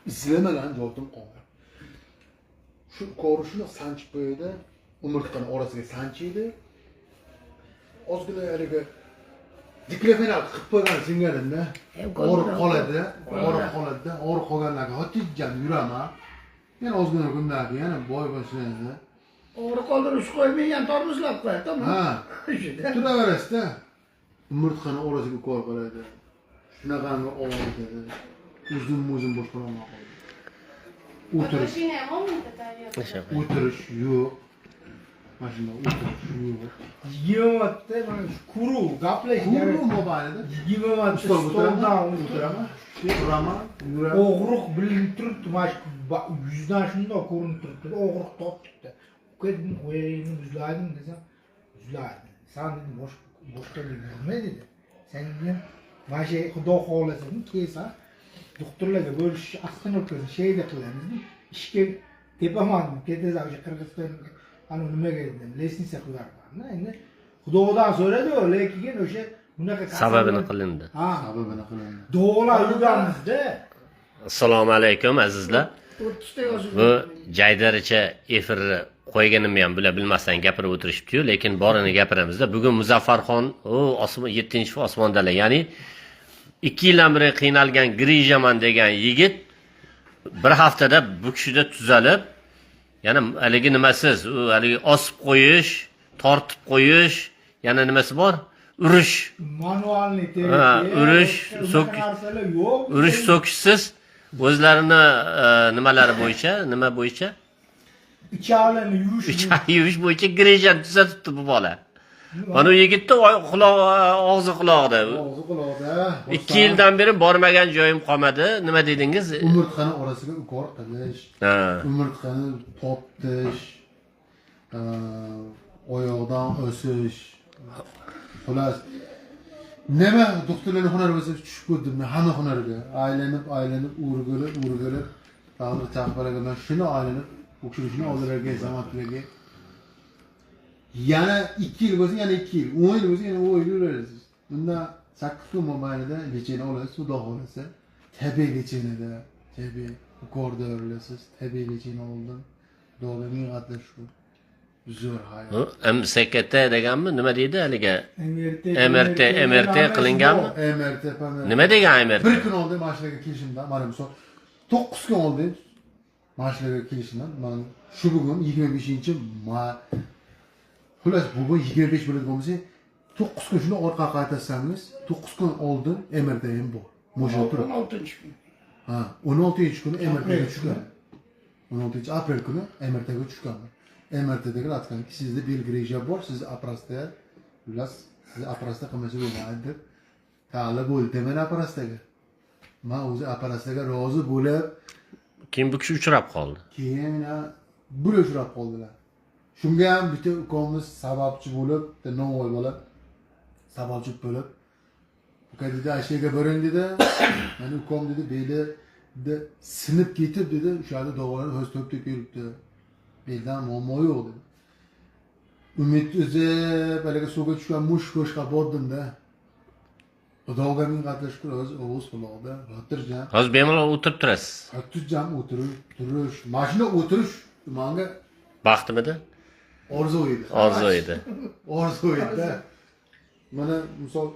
Izlamagan joyim qolmadi. Shu ukoli shuni sanchib qo'yadi, umurtqani orasiga sanchiydi. Ozgina haligi diklofenak qilib qo'ygan singanimda og'riq qoladi, og'riq qoladida, og'riq qolgandan keyin xotirjam yuraman. Yana ozgina kundan keyin yana boy boshlanadi. Og'riq qoldirib qo'ymay, ham tormozlab qo'yadi, tamom. Ha, Shunda. turaverasizda. Umurtqani orasiga ukol qiladi. Shunaqangi og'ritadi. O'zim o'zim boshqarolmay qoldim. O'tirish, o'tirish yo'q. Mana shunday o'tirish yo'q. 20 marta mana shu ko'ruv gaplash. Ko'ruv mobaynida 20 marta stolga stoldan o'tiraman, o'tirib o'tiraman, turaman, yuraman. Og'riq bilinib turibdi, mana shu yuzidan shundoq ko'rinib turibdi, og'riq tortibdi. Uka dedim, oyog'ingni muzladimi desam, muzladi. San dedim, boshqa yurma dedi. Sen dedim, mana shu xudo xohlasa dedim, kelsan doktorlarga bo'lish остановка sini sheyda qilamiz dedim. Ishga tepaman dedim, ketasan o'sha Qirg'izistonga, ana nimaga dedim, лестница qilarman. Endi xudodan so'radi, lekin o'sha bunaqa Sababini qilindi. Ha, Sababini qilindi. Davolar yurganmizda. Assalomu alaykum, azizlar. 30 ta yozib. Bu jaydaricha efirni qo'yganimni ham bular bilmasdan gapirib o'tirishibdi-yu, lekin borini gapiramizda. Bugun Muzaffarxon u osmon, yettinchi osmondalar, ya'ni 2 yildan beri qiynalgan grijaman degan yigit bir haftada bu kishida tuzalib, yana haligi nimasiz, u haligi osib qo'yish, tortib qo'yish, yana nimasi bor? Urish. Manualniy Ha, urish, unaqa narsalar yo'q. Urish, so'kishsiz o'zlarini nimalari bo'yicha, nima bo'yicha? Ichavlarni yuvish. Ichak yuvish bo'yicha grijani tuzatibdi bu bola. Mana u yigitni quloq, og'zi qulog'ida. Og'zi quloqda. 2 yildan beri bormagan joyim qolmadi. Nima dedingiz? Umurtqani orasiga ukol qilish, umurtqani tortish, oyoqdan o'sish. Xullas, nima doktorlarni hunari bo'lsa tushib ko'rdim men hamma hunariga. Aylanib, aylanib, o'rgilib, o'rgilib, tag'in chaqparaga man shuni aylanib, u kishi shuni oldilarga, zamatlarga. Yana 2 yil bo'lsa, yana 2 yil, 10 yil bo'lsa, yana 10 yil yuraverasiz. Bundan 8 kun mobaynida лечение olasiz, xudo xohlasa. Tabiiy лечение da, tabiiy ukol olasiz, tabiiy лечение oldim. Xudoga ming qatla shukur. Zo'r hayot. Bu MSKT deganmi? Nima deydi haligi? MRT. MRT, MRT qilinganmi? MRT, PMRT. Nima degan MRT? Bir kun oldin mashinaga kelishimdan, mana misol 9 kun oldin mashinaga kelishimdan, man shu bugun 25 may. Xullas, bugun 25 bo'ladigan bo'lsa, 9 kun shuni orqaga qaytarsangiz, 9 kun oldin MRT ham bor. Mo'shab turib. 16-kun. Ha, 16 kuni MRT ga tushgan. 16 aprel kuni MRT ga tushganman. MRTdagilar aytganki, sizda bel грыжа bor, sizni operatsiya, xullas, sizni operatsiya qilmasa bo'lmaydi deb tag'li bo'ldi men operatsiyaga. Man o'zi operatsiyaga rozi bo'lib, Keyin bu kishi uchrab qoldi. Keyin bular uchrab qoldilar. Shunga ham bitta ukamiz sababchi bo'lib, bitta novvoy bola sababchi bo'lib, uka dedi, shu yerga boring dedi. Mani ukam dedi, beli dedi, sinib ketib dedi, o'sha yerda davolanib, hozir to'p deb yuribdi. Beldan muammo yo'q dedi. Umid uzib, haligi suvga tushgan mush go'shtga bordimda. Xudoga ming qatla shukur, hozir og'iz quloqda, xotirjam. Hozir bemalol o'tirib turasiz. Xotirjam o'tirib turish, mana shunda o'tirish manga Baxtmidi? Orzu edi. Orzu edi. Orzu edi. Mana misol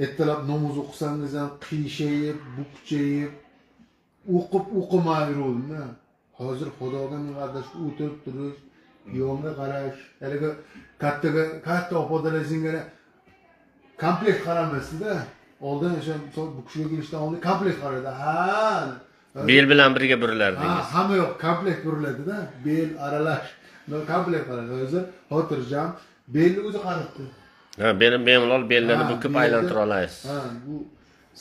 ertalab namoz o'qisangiz ham qiyshayib, bukchayib, o'qib o'qimay yuruvdim. Hozir Xudoga ming qatla shukur, o'tirib turish, yonga qarash, haligi kattaga katta opalar komplekt qaramasdi-da. Oldin o'sha misol bu kishiga kelishdan oldin komplekt qaradi. Ha. Bel bilan birga Ha, burilardingiz. Hamma yoq komplekt buriladida, bel aralash. Komplekt qaradi. O'zi xotirjam, belni o'zi qarabdi. Ha, bemalol bellarni Ha, bukib aylantira olasiz. Ha, bu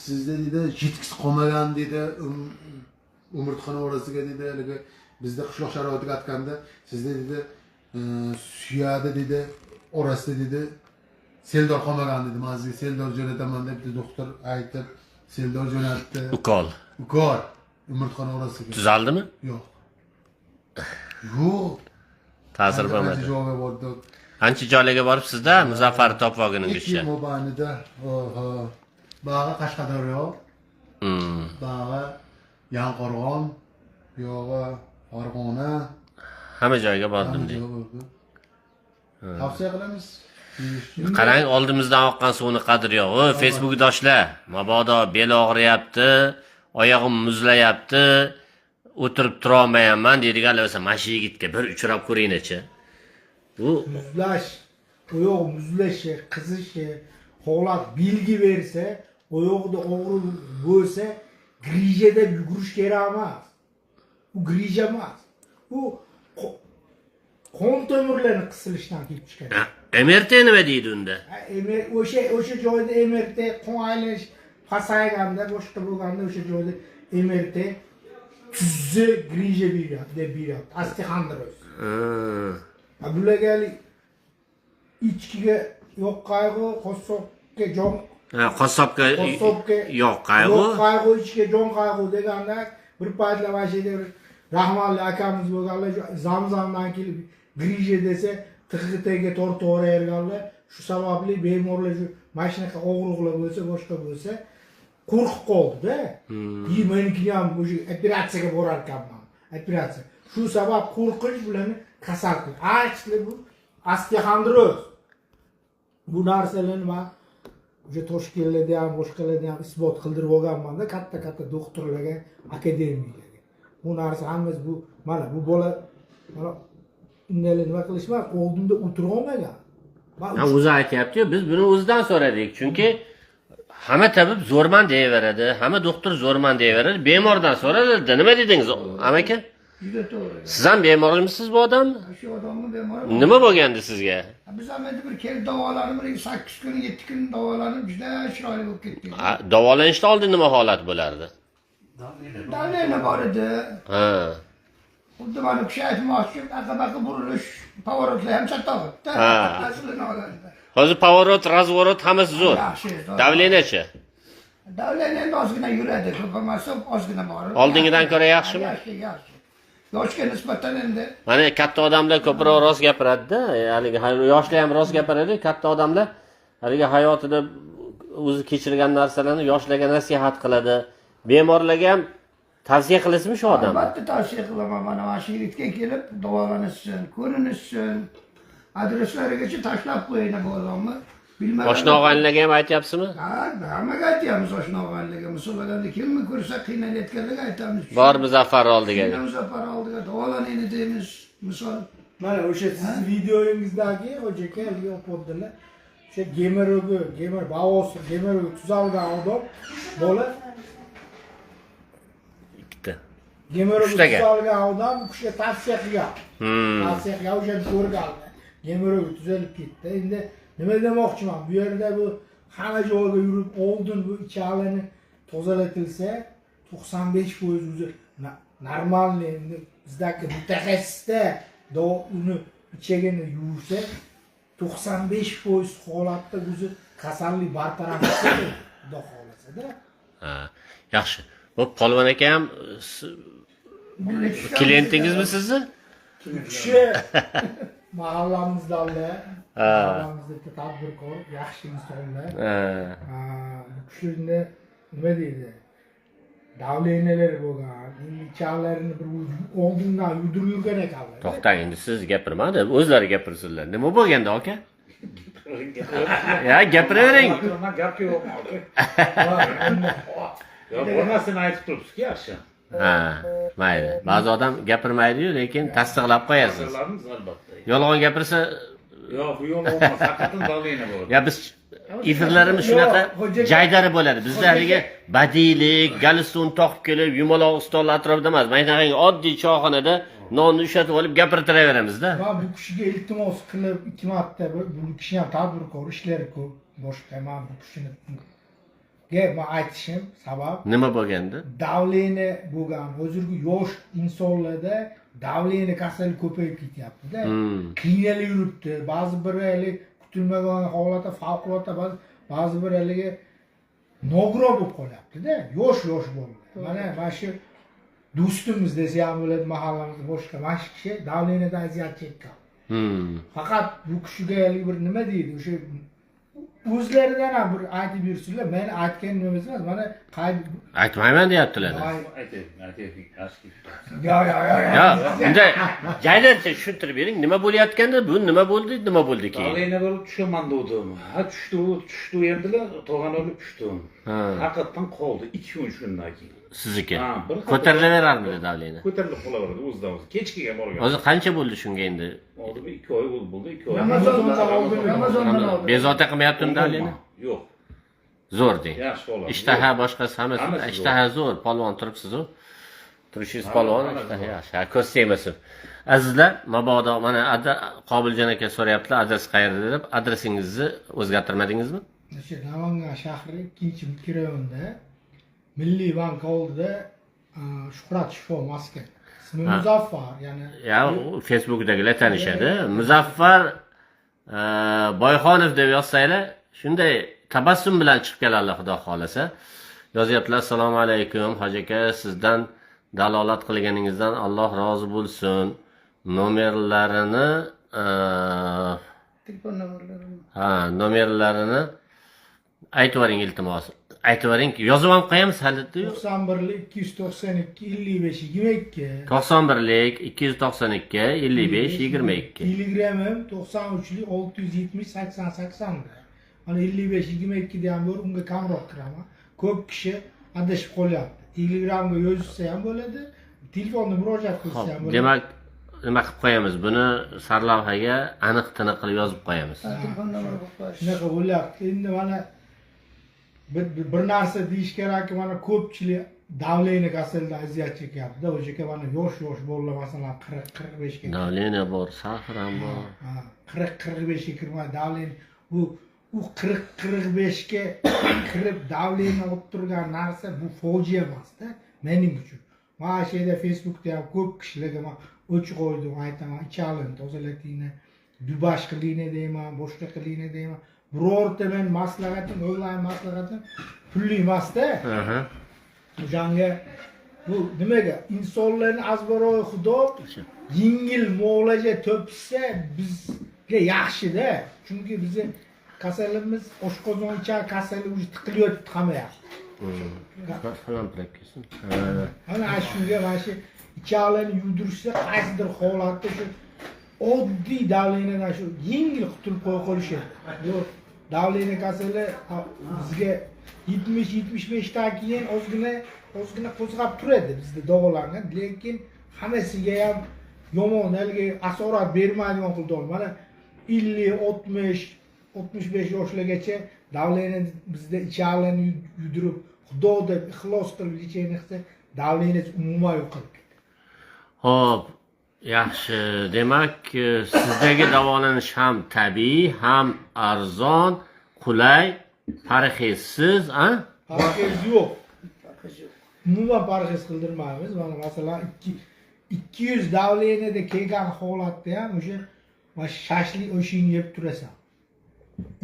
sizda dedi, жидкость qolmagan dedi, umurtxona orasiga dedi, haligi bizda qishloq sharoitiga aytganda, sizda dedi, suyadi dedi, orasida dedi, seldor qolmagan dedi. Man sizga seldor jo'nataman deb doktor aytib, seldor jo'natdi. Ukol. Ukol umurtxona orasiga. Tuzaldimi? Yo'q. Yo'q. Ta'sir Ancha bo'lmadi. Joyga bordik. Ancha joylarga boribsiz-da, Muzaffar topib 2 yil olguningizcha. mobaynida, oho. Bag'i Qashqadaryo, bag'i Yanqo'rg'on, buyog'i Farg'ona, Hamma joyga bordim hamma deydi. joyga bordim. Tavsiya qilamiz. Qarang, oldimizdan oqqan suvni qadri yo'q. O, Facebookdoshlar, mabodo bel og'riyapti, oyog'im muzlayapti, o'tirib turolmayapman deydiganlar bo'lsa, mana shu yigitga bir uchrab ko'ringlarchi. Bu Muzlash, oyoq muzlashi, qizishi, holat belgi bersa, oyoqda og'riq bo'lsa, grija deb yugurish kerak emas. U grija emas. U qon tomirlarini qisilishidan kelib chiqadi. Ha, MRT nima deydi unda? Ha, o'sha joyda MRT qon aylanish pasayganda, boshqa bo'lganda o'sha joyda MRT tuzni grija beryapti deb beryapti. Osteoxondroz. Ha. Ha, bularga hali ichkiga yo'q qayg'u, qassobga jon. Ha, qassobga qassobga yo'q qayg'u. Yo'q qayg'u, ichkiga jon qayg'u deganda bir paytlar mana shu yerda bir rahmatli akamiz bo'lganlar, shu Zamzamdan kelib grija desa tig'itaga tortib yuborganlar. Shu sababli bemorlar shu mana shunaqa og'riqlar bo'lsa, boshqa bo'lsa qo'rqib qoldida. И menikini ham o'sha operatsiyaga borar ekanman, operatsiya. Shu sabab qo'rqinch bularni kasal qildi. Ayniqsa bu osteoxondroz, bu narsalarni man o'sha Toshkentlarda ham, boshqalarda ham isbot qildirib olganmanda katta katta doktorlarga, akademiklarga. Bu narsa hammasi bu mana bu bola mana unday nima qilishmas, oldinda o'tirolmagan. Man Ha, o'zi aytyapti-yu, biz buni o'zidan so'radik. Chunki hamma tabib zo'rman deyaveradi, hamma doktor zo'rman deyaveradi. Bemordan so'radi, nima dedingiz, amaki? Juda to'g'ri. Siz ham bemormisiz bu odamni? Shu odamni bemori. Nima bo'lgandi sizga? Biz ham endi bir kelib davolanib, bir 8 kun, 7 kun davolanib, juda chiroyli bo'lib ketdik. Ha, davolanishdan oldin nima holat bo'lardi? Давление bor edi. Ha. Xuddi mana kishi aytmoqchi, aqa-baqa burilish, поворот lar ham chatoq-da. Ha. Aslini olganda. Hozir поворот, разворот hammasi zo'r. Yaxshi. Давление chi? Давление endi ozgina yuradi, ko'p emas, ozgina bor. Oldingidan ko'ra yaxshimi? Yaxshi, yaxshi. Yoshga nisbatan endi Mana katta odamlar ko'proq rost gapiradi-da, haligi yoshlar ham rost gapiradi, katta odamlar haligi hayotida o'zi kechirgan narsalarni yoshlarga nasihat qiladi. Bemorlarga ham tavsiya qilasizmi shu odamni? Albatta tavsiya qilaman. Mana shu yigitga kelib davolanishsin, ko'rinishsin. Adreslarigacha tashlab qo'ying bu odamni. Bilmagan. Oshna og'aynilarga ham aytyapsizmi? Ha, hammaga aytyapmiz, oshna og'aynilarga. Misol olganda kimni ko'rsa qiynalayotganlarga aytamiz. Bor Muzaffar oldiga. Muzaffar oldiga davolaning deymiz. Misol Mana o'sha siz videoyingizdagi hoji aka haligi opodilar, o'sha gemorogi, gemor bavosir, gemorogi tuzalgan odam bola. Ikkita. Gemorogi Uchtaga. tuzalgan odam u kishiga tavsiya qilgan. Tavsiya qilgan, o'shani ko'rganlar. Gemorogi tuzalib ketdi. Endi nima demoqchiman, bu yerda bu hamma joyga yurib oldin bu ichalarini tozalatilsa 95% o'zi нормальный. Endi bizdagi mutaxassisda uni ichagini yuvsa 95% holatda o'zi kasallik bartaraf bo'ladi, xudo xohlasada. Ha, yaxshi. Bu Polvon aka ham klientingizmi sizni? U kishi mahallamizdalar, mahallamizda bitta tadbirkor, yaxshi insonlar. Ha. Ha, bu kishini nima deydi, давления lar bo'lgan, endi ichalarini bir oldindan yuvdirib yurgan ekanlar. To'xtang, endi siz gapirmadi, o'zlari gapirsinlar. Nima bo'lgandi aka? Ya gapiravering. Man gapga yo'qman aka. Yo, bor narsani aytib turibsiz-ku, yaxshi. Ha, mayli. Ba'zi odam gapirmaydi-yu, lekin tasdiqlab qo'yasiz. Albatta. Yolg'on gapirsa, Yo'q, bu yo'l olmaz. Haqiqatan давление bo'ladi. ya biz efirlarimiz shunaqa Yo'q, ho'ja- jaydari bo'ladi. Bizda haligi badiiylik, galstuk toqib kelib, yumaloq stol atrofida emas. Mana shunaqangi oddiy choyxonada nonni ushatib olib gapirtiraveramizda. Man bu kishiga iltimos qilib ikki marta, bu kishi ham tadbirkor, ishlari ko'p, boshqa. Man bu kishini man aytishim sabab Nima bo'lgandi? Давление bo'lgan. Hozirgi yosh insonlarda давление kasali ko'payib ketyaptida. Qiynalib yuribdi ba'zi bir, haligi kutilmagan holatda, favqulodda, ba'zi bir haligi nogiron bo'lib qolyaptida yosh yosh bolalar. Mana shu do'stimiz desa ham bo'ladi, mahallamizda, boshqa, mana shu kishi давление dan aziyat chekkan. Faqat bu kishiga haligi bir nima deydi, o'sha O'zlaridan ham bir aytib yursinlar. Men aytgan nimamiz emas. Mana qayd Aytmayman deyaptilar. Ay, Aytaylik, aytaylik, yaxshi. Yo yo yo yo. Yo, unda jaylarcha tushuntirib bering, nima bo'layotganda, bu nima bo'ldi, nima bo'ldi keyin? Давление bo'lib tushaman dedim. Ha tushdi, tushdi emdilar, tog'ani olib tushdim. Ha. Haqiqatdan qoldi 2 kun shundan keyin. Sizniki. Ha, bir xil- Ko'tarilaverarmidi давление? Ko'tarilib qolaveradi o'zidan o'zi. Kechkiga borgan. Hozir qancha bo'ldi shunga endi? Oldi 2 oy bo'ldi, 2 oy. Ramazondan oldin, Ramazondan oldin. Bezovta qilmayaptimi давление? Yo'q. Zo'r deng. Yaxshi holat. Ishtaha boshqasi hammasi, Hammasi zo'r. ishtaha zo'r, polvon turibsiz-u. Turishingiz polvon, Hammasi ishtaha zo'r. yaxshi. Ha, ko'z tegmasin. Azizlar, mabodo mana Qobiljon aka so'rayaptilar, adres qayerda deb, adresingizni o'zgartirmadingizmi? O'sha Namangan shahri 2-mikrorayonda Milliy bank oldida Shuhrat shifo maskan. Ismi Muzaffar, ya'ni Ya, u Facebookdagilar tanishadi. Muzaffar Boyxonov deb yozsanglar, shunday tabassum bilan chiqib keladilar, xudo xohlasa. Yozyaptilar, assalomu alaykum, hoji aka, sizdan dalolat qilganingizdan Alloh rozi bo'lsin. Nomerlarini Telefon nomerlarini. ha, nomerlarini aytib yuboring iltimos. Aytib yuboring, yozib ham qo'yamiz hali. 91 292 55 22. 91lik 292 55 22. Telegramim 93lik 670 80 80. Mana 55 22 degan bor, unga kamroq kiraman. Ko'p kishi adashib qolyapti. Telegramga yozishsa ham bo'ladi, telefonda murojaat qilsa Xo'p, ham bo'ladi. demak, nima qilib qo'yamiz? Buni sarlavhaga aniq tiniq qilib yozib qo'yamiz. Ha, telefon nomeri qo'yib qo'yish. Shunaqa bo'lyapti. Endi mana bir narsa deyish kerakki, mana ko'pchilik давление kasalidan aziyat chekyapti-da. O'sha mana yosh-yosh bolalar, masalan, 40-45 ga Давление bor, сахар ham bor. Ha, 40-45 ga kirmay давление bu u 40-45 ga kirib давление olib turgan narsa bu fojia emasda mening uchun. Mana shu yerda Facebookda ham ko'p kishilarga man o'ch qo'ydim, aytaman, ichalin tozalatinglar, dubash qilinglar deyman, boshqa qilinglar deyman. Birorta men maslahatim, onlayn maslahatim pulli emasda. O'shanga bu nimaga insonlarni azbaroyi xudo yengil muolaja topsa bizga yaxshida. Chunki bizni kasalimiz oshqozon ichak kasali уже tiqilyotibdi hamma yoqda. Falan kelsin. Mana shunga mana shu ichaklarni yuvdirishsa qaysidir holatda shu oddiy давление dan shu yengil qutulib qo'ya qolishadi. Bu давление kasali bizga 70-75 dan keyin ozgina ozgina qo'zg'ab turadi bizda davolangan, lekin hammasiga ham yomon haligi asorat bermaydigan qildi. Mana 50, 60, 65 yoshlargacha давление bizda ichaklarni yudirib, xudo deb ixlos qilib лечение qilsa, давление umuman yo'qolib ketadi. Xo'p, yaxshi. Demak, sizdagi davolanish ham tabiiy, ham arzon, qulay, parhezsiz, a? Parhez yo'q. Parhez yo'q. Umuman parhez qildirmaymiz. Mana masalan 200 давление da kelgan holatda ham o'sha mana shashlik o'shingni yeb turasan.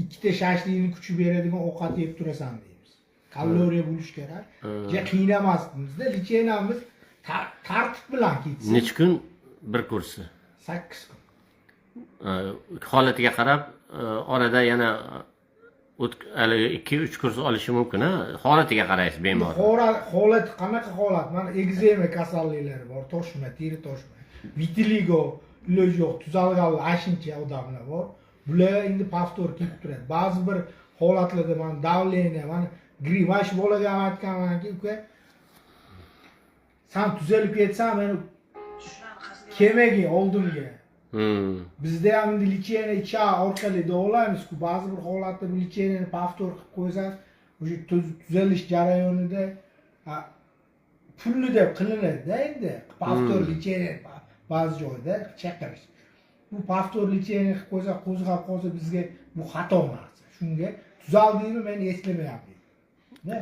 Ikkita shashlikni kuchi beradigan ovqat yeb turasan deymiz. Kaloriya bo'lishi kerak. Ja qiynamasmizda, лечение miz tartib bilan ketsin. Necha kun bir kursi? 8 kun. Holatiga qarab orada yana haligi 2-3 kurs olishi mumkin, ha? Holatiga qaraysiz bemor. Holat qanaqa holat? Mana ekzema kasalliklari bor, toshma, teri toshma, vitiligo, iloji yo'q, tuzalganlar ashincha odamlar bor. Bular endi повтор kelib turadi. Ba'zi bir holatlarda mana давление, mana gripp, mana shu bolaga ham aytganmanki, uka, san tuzalib ketsan, meni kelmagin oldimga. Bizda ham endi лечение ichak orqali davolaymiz-ku. Ba'zi bir holatda bu лечение ni повтор qilib qo'ysa, o'sha tuzalish jarayonida pulli deb qilinadi-da endi. Повтор лечение ba'zi joyda chaqirish. Bu повтор лечение qilib qo'ysa, qo'zg'ab qolsa bizga bu xato narsa. Shunga tuzaldingmi, men eslamayapman. Da?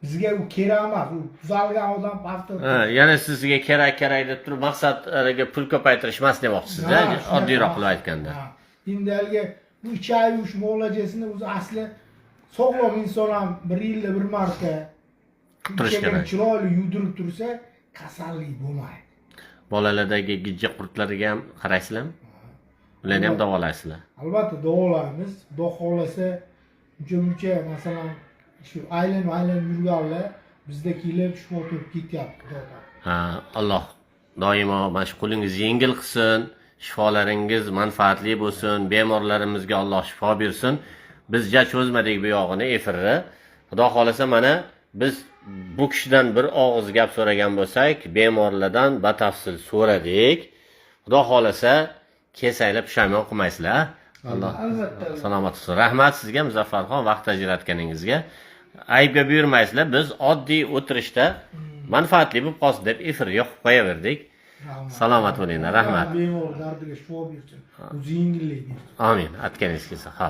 Bizga u kerak emas. U tuzalgan odam повтор Ha, yana sizga kerak kerak deb turib maqsad haligi pul ko'paytirish emas demoqchisizda, Ha, shunaqa. oddiyroq qilib aytganda. Ha. Endi haligi bu ichak yuvish muolajasini o'zi asli sog'lom inson ham bir yilda bir marta Turish ichagini kerak. chiroyli yuvdirib tursa kasallik bo'lmaydi. Bolalardagi gijja qurtlariga ham qaraysizlarmi? Ularni ham davolaysizlar. Albatta davolaymiz. Xudo xohlasa Uncha muncha masalan shu aylanib aylanib yurganlar bizda kelib shifo topib ketyapti, xudo. Ha, Alloh doimo mana shu qo'lingizni yengil qilsin, shifolaringiz manfaatli bo'lsin, bemorlarimizga Alloh shifo bersin. Biz ja cho'zmadik bu yog'ini efirni. Xudo xohlasa mana biz bu kishidan bir og'iz gap so'ragan bo'lsak, bemorlardan batafsil so'radik. Xudo xohlasa kelsanglar pushaymon qilmaysizlar. Alloh Albatta. salomat qilsin. Rahmat sizga, Muzaffarxon, vaqt ajratganingizga. Aybga buyurmaysizlar. Biz oddiy o'tirishda manfaatli bo'lib qolsin deb efirga yoqib qo'yaverdik. Rahmat. Salomat bo'linglar, rahmat. Bemor dardiga shifo bersin. O'zi yengillik bersin. Amin. Aytganingiz kelsin. Xo'p.